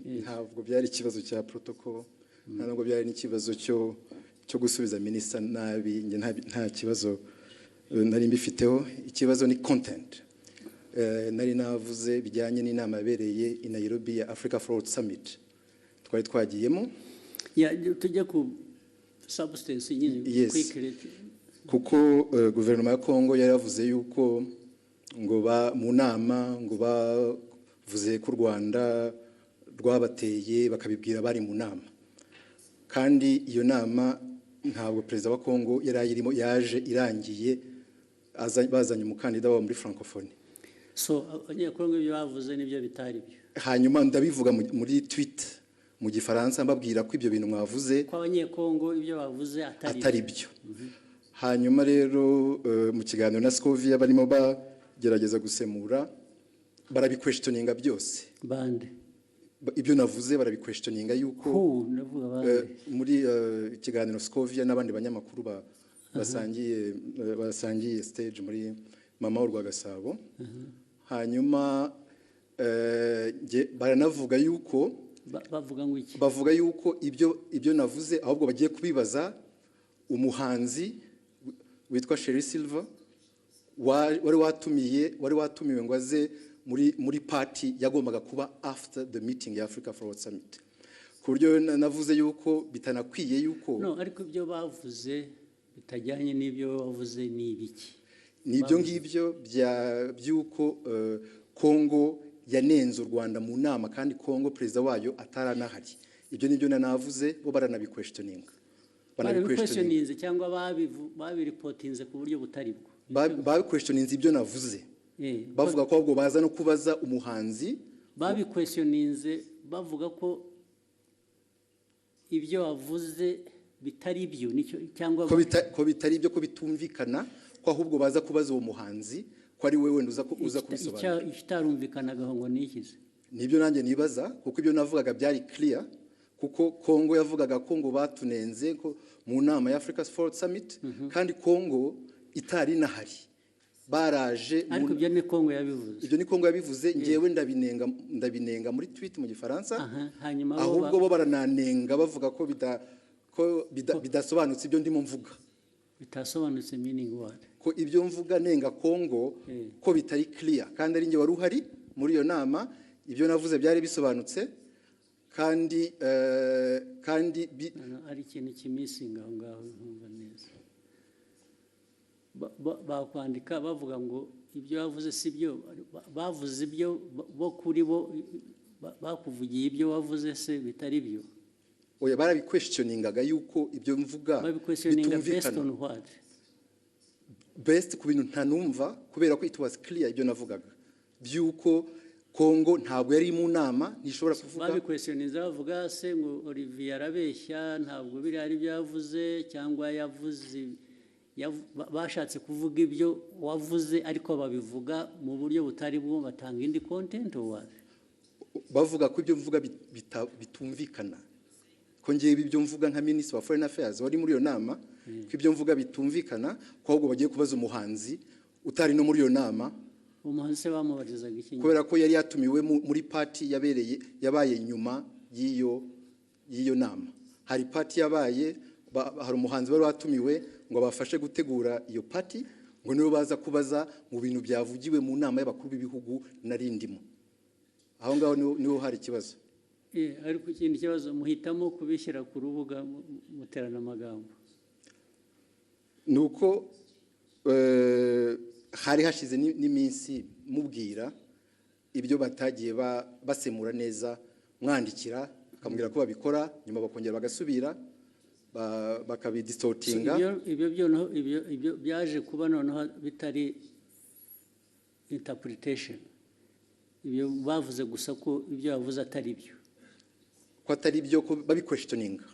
Ntabwo byari ikibazo cya protocol, nta nubwo byari n'ikibazo cyo gusubiza minisita nabi. Njye nta kibazo nari mbifiteho. Ikibazo ni content. Nari navuze bijyanye n'inama yabereye i Nairobi ya Africa Forward Summit twari twagiyemo. Ya, tujye ku substance nyine. Yes. Quickly. Kuko guverinoma ya Kongo yari yavuze yuko ngo ba mu nama ngo bavuze ko u Rwanda rwabateye, bakabibwira bari mu nama, kandi iyo nama ntabwo perezida wa Kongo yari ayirimo, yaje irangiye, bazanye umukandida wabo muri Francophonie. So Abanyekongo ibyo bavuze nibyo bitari byo? Hanyuma ndabivuga muri tweet mu Gifaransa, mbabwira ko ibyo bintu mwavuze ko Abanyekongo ibyo bavuze atari atari byo. Hanyuma rero mu kiganiro na Scovia barimo bagerageza gusemura, barabiquestioninga byose. Bande? Ibyo navuze barabiquestioninga yuko Who? Ndavuga bande? Muri ikiganiro Scovia n'abandi banyamakuru basangiye stage muri Mama Urwagasabo. Hanyuma baranavuga yuko Bavuga ngo iki? Bavuga yuko ibyo navuze ahubwo bagiye kubibaza umuhanzi witwa Sherrie Silver wari watumiwe ngo aze muri party yagombaga kuba after the meeting ya Africa Forward Summit, ku buryo navuze yuko bitanakwiye yuko No, ariko ibyo bavuze bitajyanye n'ibyo bavuze ni ibiki? Ni ibyo ngibyo by'uko Kongo yanenze u Rwanda mu nama, kandi Kongo perezida wayo ataranahari. Ibyo nibyo navuze, bo baranabiquestioninga. Barabiquestioninze cyangwa babireportinze ku buryo butari bwo? Babiquestioninze ibyo navuze, bavuga ko ahubwo baza no kubaza umuhanzi. Babiquestioninze bavuga ko ibyo wavuze bitari byo, nicyo cyangwa? Ko bitari ibyo, ko bitumvikana, ko ahubwo baza kubaza uwo muhanzi, ko ari we wenda uza kubisobanura. Ikitarumvikanagaho ngo ni iki se? Nibyo nanjye nibaza, kuko ibyo navugaga byari clear, kuko Kongo yavugaga ko ngo batunenze ko mu nama ya Africa Forward Summit, kandi Kongo itari inahari, baraje Ariko ibyo ni Kongo yabivuze? Ibyo ni Kongo yabivuze, ngewe ndabinenga muri tweet mu Gifaransa. Aha, hanyuma bo Ahubwo bo barananenga, bavuga ko bidasobanutse ibyo ndimo mvuga. Bitasobanutse meaning what? Ko ibyo mvuga nenga Kongo ko bitari clear, kandi ari njye wari uhari muri iyo nama. Ibyo navuze byari bisobanutse, kandi No, ari ikintu kimissinga aho ngaho ntumva neza. Bakwandika bavuga ngo ibyo bavuze si byo, bavuze ibyo bo kuri bo bakuvugiye ibyo wavuze se bitari byo? Oya, barabiquestioningaga yuko ibyo mvuga Babiquestioninga based bitumvikana. on what? Based ku bintu ntanumva, kubera ko it was clear ibyo navugaga by'uko Kongo ntabwo yari mu nama, ntishobora kuvuga. Babiquestioninze bavuga se ngo Olivier arabeshya, ntabwo biriya ari byo yavuze, cyangwa yavuze bashatse kuvuga ibyo wavuze ariko babivuga mu buryo butari bwo, batanga indi content, or what? Bavuga ko ibyo mvuga bitumvikana, ko ngewe ibyo mvuga nka minisitiri wa foreign affairs wari muri iyo nama, ko ibyo mvuga bitumvikana, ko ahubwo bagiye kubaza umuhanzi utari no muri iyo nama. Umuhanzi se bamubarizaga iki? Kubera ko yari yatumiwe muri party yabaye nyuma y'iyo nama. Hari party yabaye, hari umuhanzi wari watumiwe ngo abafashe gutegura iyo party, ngo nibo baza kubaza mu bintu byavugiwe mu nama y'abakuru b'ibihugu nari ndimo. Aho ngaho niho hari ikibazo. Ariko ikindi kibazo, muhitamo kubishyira ku rubuga muterana amagambo. Ni uko hari hashize n'iminsi mubwira ibyo batagiye basemura neza, mwandikira bakamubwira ko babikora, nyuma bakongera bagasubira bakabidistortinga. Ibyo byo ibyo byaje kuba noneho bitari interpretation, ibyo bavuze gusa ko ibyo bavuze atari byo. Ko atari byo, ko babiquestioninga.